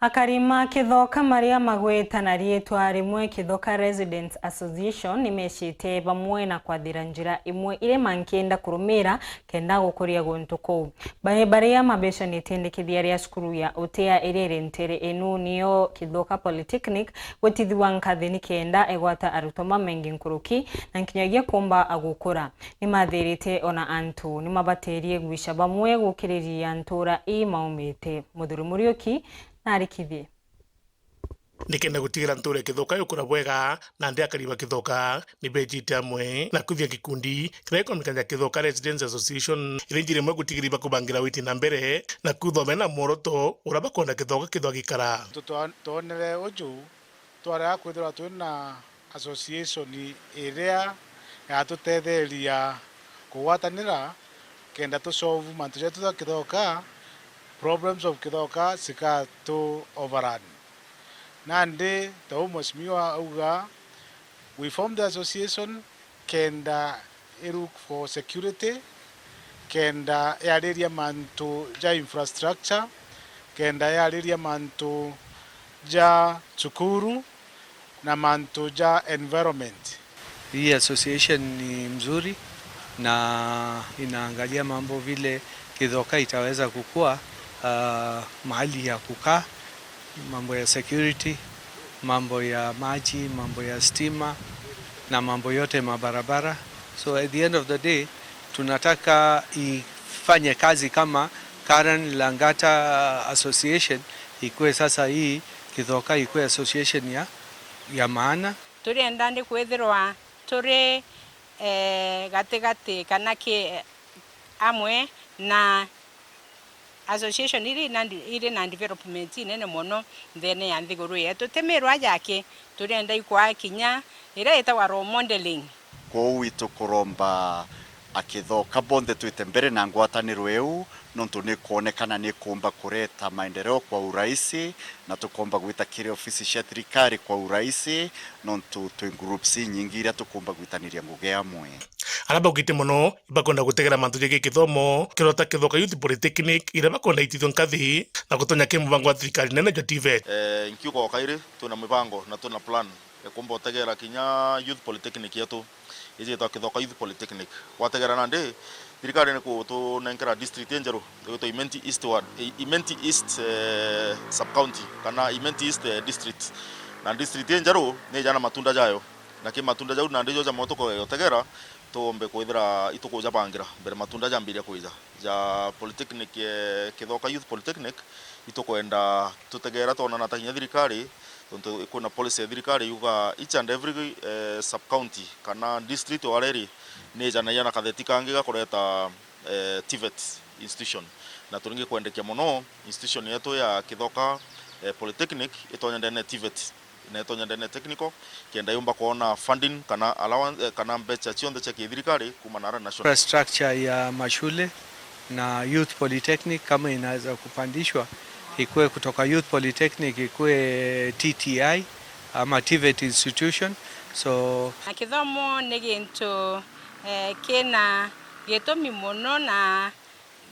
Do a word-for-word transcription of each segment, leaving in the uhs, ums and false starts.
Akari ma Kithoka maria magweta na riitwa rimwe Kithoka Residents Association nimecite bamwe na kwathira njira imwe iria mankienda kurumira kenda gukuria guntu kuu. Bae baria mabeca ni itendekithia ria cukuru ya Utea iria iri ntere inu niyo Kithoka Polytechnic gwitithua nkathi ni kenda igwata arutwo bamengi nkuruki na nkinyagia kumba agukura. Nimathirite ona antu nimabaterie gwica bamwe gukiriria ntura ii maumite. Muthuri Muriuki narikithie. Nikenda gutigira ntura ya Kithoka yukura bwega, nandi akari ba Kithoka ni bejite amwe na kwithia gikundi kiria gikomekana ja Kithoka Residents Association, iria njira imwe gutigira ibakubangira witi na mbere, na kwithwa bena mworoto uria bakwenda Kithoka kithwa gikara. Twa-, twonere uju, twarega kwithirwa twina association iria yatutetheria kugwatanira kenda tu solve mantu jetu ja Kithoka, problems of Kithoka cika tu overrun. Nandi ta uu mheshimiwa auga, we form the association kenda i look for security, kenda yariria mantu ja infrastructure, kenda yariria mantu ja cukuru na mantu ja environment. Hii association ni mzuri na inaangalia mambo vile Kithoka itaweza kukua, ah, mahali ya kukaa, mambo ya security, mambo ya maji, mambo ya stima na mambo yote mabarabara. So at the end of the day, tunataka ifanye kazi kama Karen Langata Association, ikue sasa hii Kithoka ikue association ya, ya maana. Turienda ndi kwithirwa turi, eh, gatigati kana ki, amwe na association iri na ndi-, iri na development inene mono nthene ya nthiguru yetu. Ti mirwa jaki, turienda ikwaa kinya iria itagwa role modeling. Kwoou itukuromba Akithoka bonthe twite mbere na ngwataniro iu, nontu ni ikwonekana ni ikumba kureta maendeleo kwa urahisi, na tukomba gwita kiri ofisi cia thirikari kwa urahisi, nontu twi groups inyingi iria tukumba gwitaniria ngugi amwe. Aria baugite mono ibakwenda gutegera mantu jegii kithomo, kirota Kithoka Youth Polytechnic, iria bakwenda itithua nkathi na gutonya kiri mubango wa thirikari nene jwa TVET. Eh, nkiuga o kairi, twina mibango na twina plan ya kumba utegera kinya Youth Polytechnic yetu, iji yitwa Kithoka Youth Polytechnic. Gwategera nandi, thirikari ni kutunenkera district injeru, igwitwa Imenti East Ward, I-, Imenti East, eh, Sub-County, kana Imenti East, eh, District. Na district injeru ni ijana matunda jayo. Na ki matunda jau nandi jo jamo tukoya utegera, tuombe kwithira itukujabangira mbere matunda jambiria kwija. Ja Polytechnic, eh, Kithoka Youth Polytechnic, itukwenda tutegera twonana ta kinya thirikari, tontu kwina policy ya thirikari yuga each and every, eh, sub-county kana district o aria iri, ni ijanagia na katheti kangi gakureta, eh, TVET institution. Na turingi kwendekia mono institution yetu ya Kithoka, eh, Polytechnic itonye ndene TVET. Na itonya ndene technical, kenda yumba kwona funding kana allowance, eh, kana mbecha cionthe cia kithirikari kuma na national. Infrastructure ya mashule na Youth Polytechnic kama inaweza kupandishwa, ikue kutoka Youth Polytechnic ikue T T I ama TVET institution. So, na kithomo ni gintu, eh, kina gitumi mono na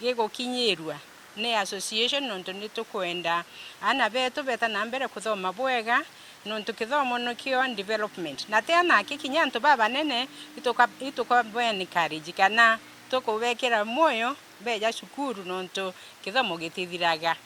gigukinyirua ni association, nontu ni tukwenda aana betu beta na mbere kuthoma bwega, nontu kithomo nikio development. Na ti aana aki, kinya antu babanene ituka-, ituka encourage kana tukubekira mwoyo beja cukuru, nontu kithomo gitithiraga.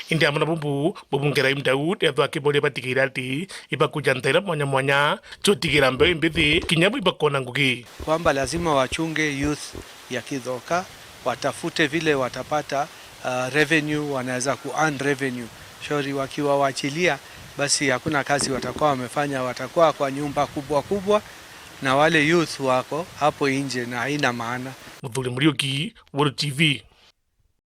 Indi amwe na bubu, mubunge Rahim Daud ethwa akiboria batigire ati ibakuja ntaira mwanya mwanya, tutigira mbeu imbithi, kinya bo ibakona ngugi. Kwamba lazima wachunge youth ya Kithoka, watafute vile watapata, uh, revenue, wanaweza ku earn revenue. Shauri wakiwawachilia, basi hakuna kazi watakuwa wamefanya, watakuwa kwa nyumba kubwa kubwa, na wale youth wako hapo nje na haina maana. Muthuri Muriuki, Weru TV.